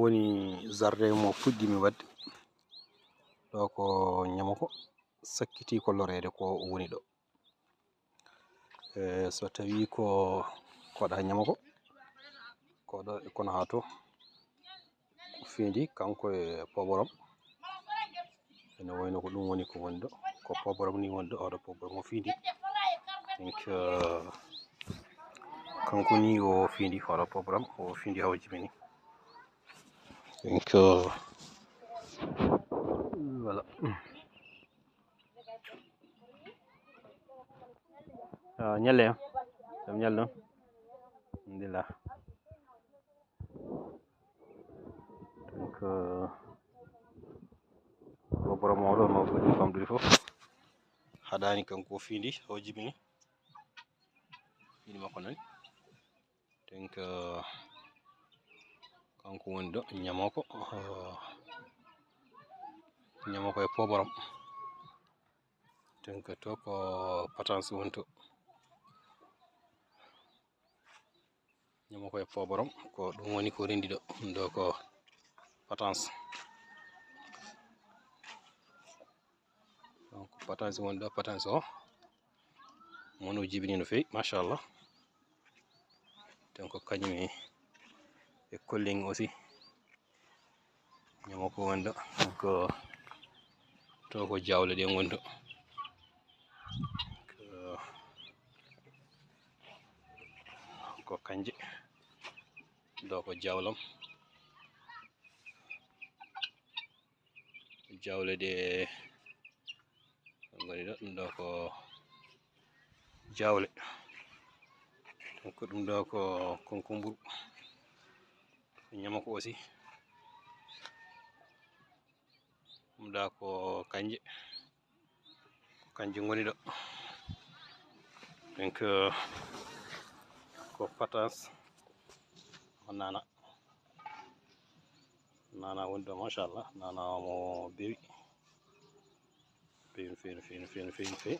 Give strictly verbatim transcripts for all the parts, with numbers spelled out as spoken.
Woni jardin mo fuɗɗimi waɗde ɗo, ko ñamoko sakkiti ko loreede ko woni ɗo. E, so tawi ko koɗa ñamoko, koɗo e kono haa to, ko findi kanko e poborom. Ene wayno ko ɗum woni ko woni ɗo, ko poborom ni woni ɗo, oɗo poborom o findi. Donc, euh, kanko ni o findi, oɗo poborom o findi haw jibini. Donc, euh, voilà. Ah, ñalle, jam ñallo. Alhamdulillah. Donc, euh, ko borom oɗo no foti famɗude fof. Haɗani kanko o findi, o jibini. Findi makko nani. Donc, euh, kanko woni ɗo, ñamoko, euh, ñamoko e poborom. Donc, to ko patence woni to. Ñamoko e poborom, ko ɗum woni ko rendi ɗo. Ɗo ko patence. Donc, patence woni ɗo, patence o. Mono jibini no fewi, machallah. Donc, kañum e, e kolling aussi. Ñamoko woni ɗo. Donc, to ko jawle ɗe ngoni ɗo. Ko, ko kanje. Ɗo ko jawlam. Jawle ɗe ngoni ɗo, ɗum ɗo ko jawle. Donc, ɗum ɗo ko konkomburu. Ñamoko aussi. Ɗum ɗa ko kanje. Ko kanje ngoni ɗo. Donc, ko patence. Ko nana. Nana woni ɗo, machallah. Nana omo bewi. Fewi, fewi, fewi, fewi, fewi, fewi.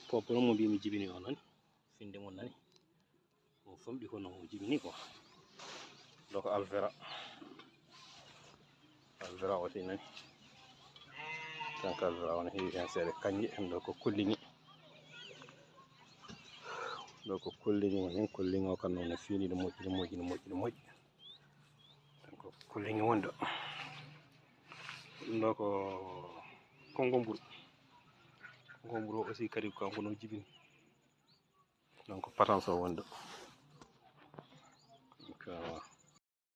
Poborom mo mbimi jibini o nani. Finde mum nani. Mo famɗi kono mo jibini quoi. Ɗo ko alvera. Alvera o tinani. Kanko alvera o ne heewi hen seeɗa. Kanje ɗo ko kolliŋi. Ɗo ko kolliŋi woni hen. Kolliŋi o kan noon ne fiini, ɗo moƴƴi, ɗo moƴƴi, ɗo moƴƴi, ɗo moƴƴi. Donc, kolliŋi woni ɗo. Ɗum ɗo ko konkomburu. Konkomburu o aussi kadi ko kanko no jibini. Donc, patence o woni ɗo. Donc,